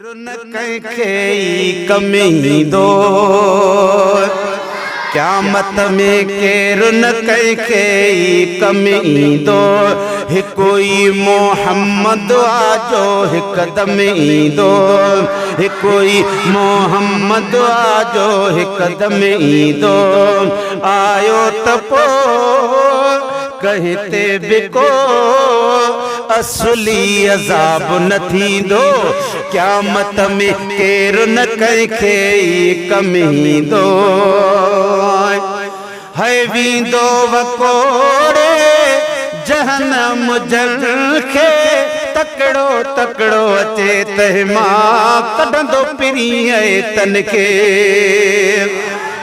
نه ڪنهن کي ئي ڪم ايندو. قيامت ۾ ڪير نه ڪنهن کي ئي ڪم ايندو. هڪ ئي محمد آ جو هڪدم ايندو. هڪ ئي محمد آ جو هڪدم ايندو. آيو ته پوء ڪنهن تي به ڪو اصلي عذاب نه ٿيندو. قيامت ۾ ڪير نه ڪنهن کي ئي ڪم ايندو. هي ويندو وڪوڙي جهنم جن کي تڪڙو تڪڙو اچي تنهن مان ڪڍندو پرينء تن کي.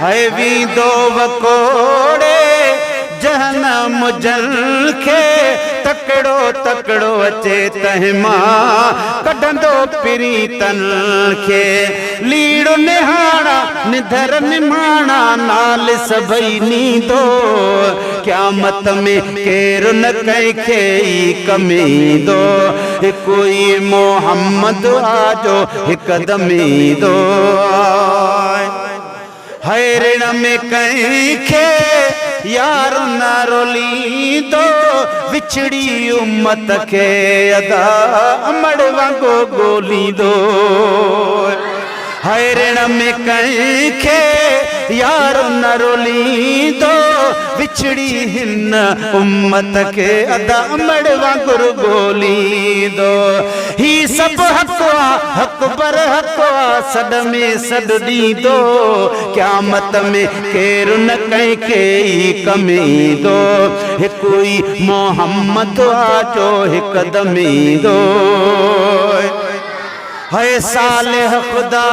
هي ويندو وڪوڙي جهنم جن کي تڪڙو تڪڙو اچي تنهن مان ڪڍندو پرين تن کي. ليڙ نهاڻا نڌر نماڻا نال سڀئي نيندو. قيامت ۾ ڪير نه ڪنهن کي ئي ڪم ايندو. هڪ ئي محمد آ جو هڪدم ايندو. هيرڻ ۾ ڪنهن کي يار نه روليندو، وڇڙي امت کي ادا امڙ وانگو ڳوليندو. هيرڻ ۾ ڪنهن کي يار نه روليندو، وڇڙي هن امت کي ادا امڙ وانگر ڳوليندو. هي سڀ حق آ، حق بر حق آ، سڏ ۾ سڏ ڏيندو. قيامت ۾ ڪير نه ڪنهن کي ئي ڪم ايندو. هڪ ئي محمد آ جو هڪدم ايندو. هي صالح خدا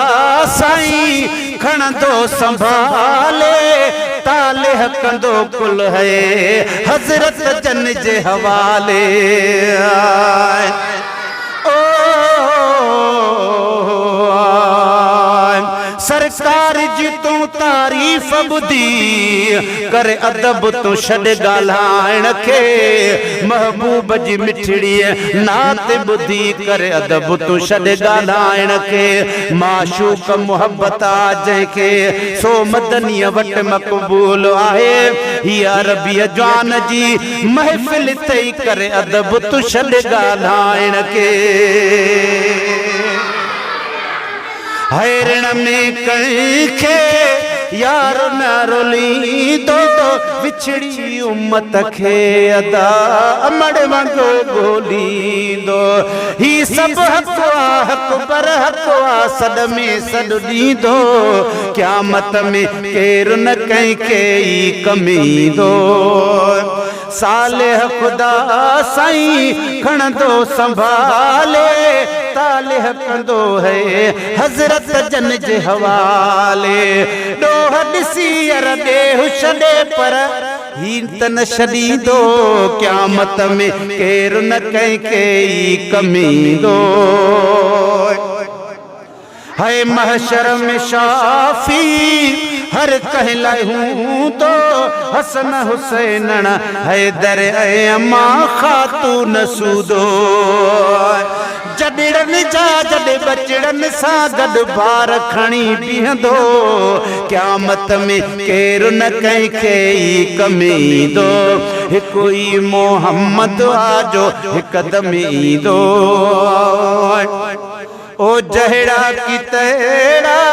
سائين کڻندو سنڀالي، طالح ڪندو ڪل هي حضرت جن جي حوالي. او سرڪار جي تون تعريف ٻڌي، ڪر ادب تون ڇڏ ڳالهائڻ کي. محبوب جي مٺڙي نعت ٻڌي، ڪر ادب تون ڇڏ ڳالهائڻ کي. معشوق محبت آ جنهن کي، سو مدنيء وٽ مقبول آهي. هيء عربيء جوان جي محفل ٿئي، ڪر ادب تون ڇڏ ڳالهائڻ کي. هيرڻ ۾ ڪنهن کي يار نه روليندو، وڇڙي امت کي ادا امڙ وانگو ڳوليندو. هي سڀ حق آ، حق بر حق آ، سڏ ۾ سڏ ڏيندو. قيامت ۾ ڪير نه ڪنهن کي ئي ڪم ايندو. صالح خدا سائين کڻندو سنڀالي، طالح ڪندو هي حضرت جن جي حوالي. ڏوهه ڏسي ير ڏيهه ڇڏي پر هي ته نه ڇڏيندو. قيامت ۾ ڪير نه ڪنهن کي ئي ڪم ايندو. هي محشر ۾ شافي هر ڪنهن لاء هوندو، حسن حسينڻ حيدر ۽ امان خاتون سودو. جڏڙن جا جڏ ٻچڙن سان گڏ بار کڻي بيهندو. قيامت ۾ ڪير نه ڪنهن کي ئي ڪم ايندو. هڪ ئي محمد آ جو هڪدم ايندو. او جهڙا ڪي تهڙا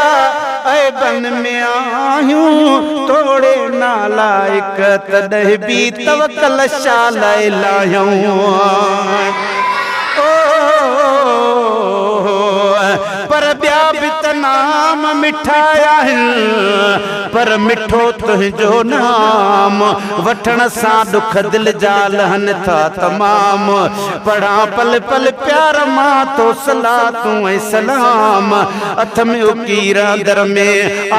عيبن ۾ آهيون، توڙي نالائق تڏهن به توڪل شاھ لاء لاهيون. او پر ٻيا به ته نام مٺا آهن، پر مٺو تنهنجو نام وٺڻ سان ڏک دل جا لهن ٿا تمام. پڙهان پل پل پيار مان تو صلاتون ۽ سلام، اٿم اڪير اندر ۾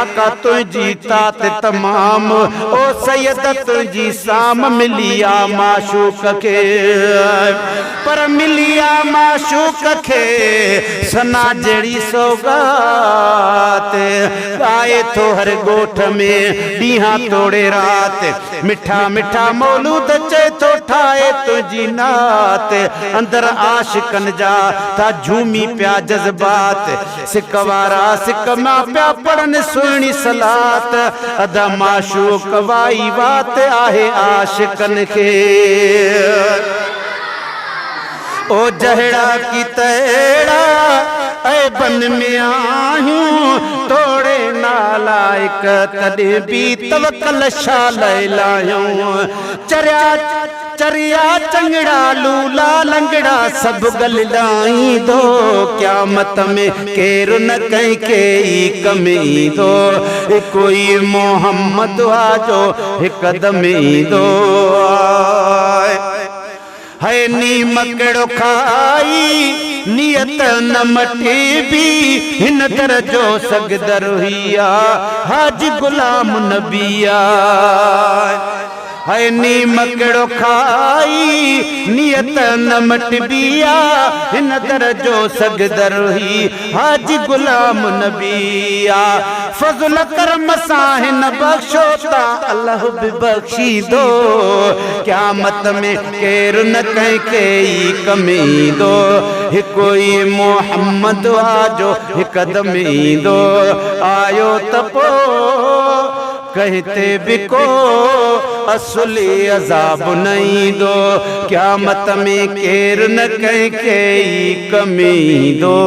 آقا تنهنجي تات تمام. او سيد تنهنجي سام ملي آ معشوق کي، پر ملي آ معشوق کي ثنا جهڙي سوغات. ڳائي ٿو هر ڳوٺ ۾ ڏينهان توڙي رات، مٺا مٺا مولود چئي ٿو. ٺاهي تنهنجي نعت، اندر عاشقن جا ٿا جهومي پيا جذبات، سڪ وارا سڪ مان پيا پڙهن سهڻي صلات، ادا معشوق وائي وات آهي عاشقن کي. او جهڙا ڪي تهڙا عيبن ۾ آهيون، توڙي نالائق تڏهن به توڪل شاھ لئه لاهيون. چريا چريا چڱڙا لولا لنگڙا سڀ گل لائيندو، قيامت ۾ ڪير نه ڪنهن کي ئي ڪم ايندو، ڪوئي محمد آ جو هڪدم ايندو. هي نيم ڪهڙو کائي، نيت نه مٽي بي، هن در جو سگدر هي آ، حاجي غلام نبي آ. هي نيم ڪهڙو کائي، نيت نه مٽبي آ، هن در جو سگدر هي، حاجي غلام نبي آ. فضل ڪرم سان هن بخشو تان الله به بخشيندو، قيامت ۾ ڪير نه ڪنهن کي ئي ڪم ايندو، هڪ ئي محمد آ جو هڪدم ايندو، آيو ته پو ڪنهن تي به ڪو اصلي عذاب نه ايندو، قيامت ۾ ڪير نه ڪنهن کي ئي ڪم ايندو.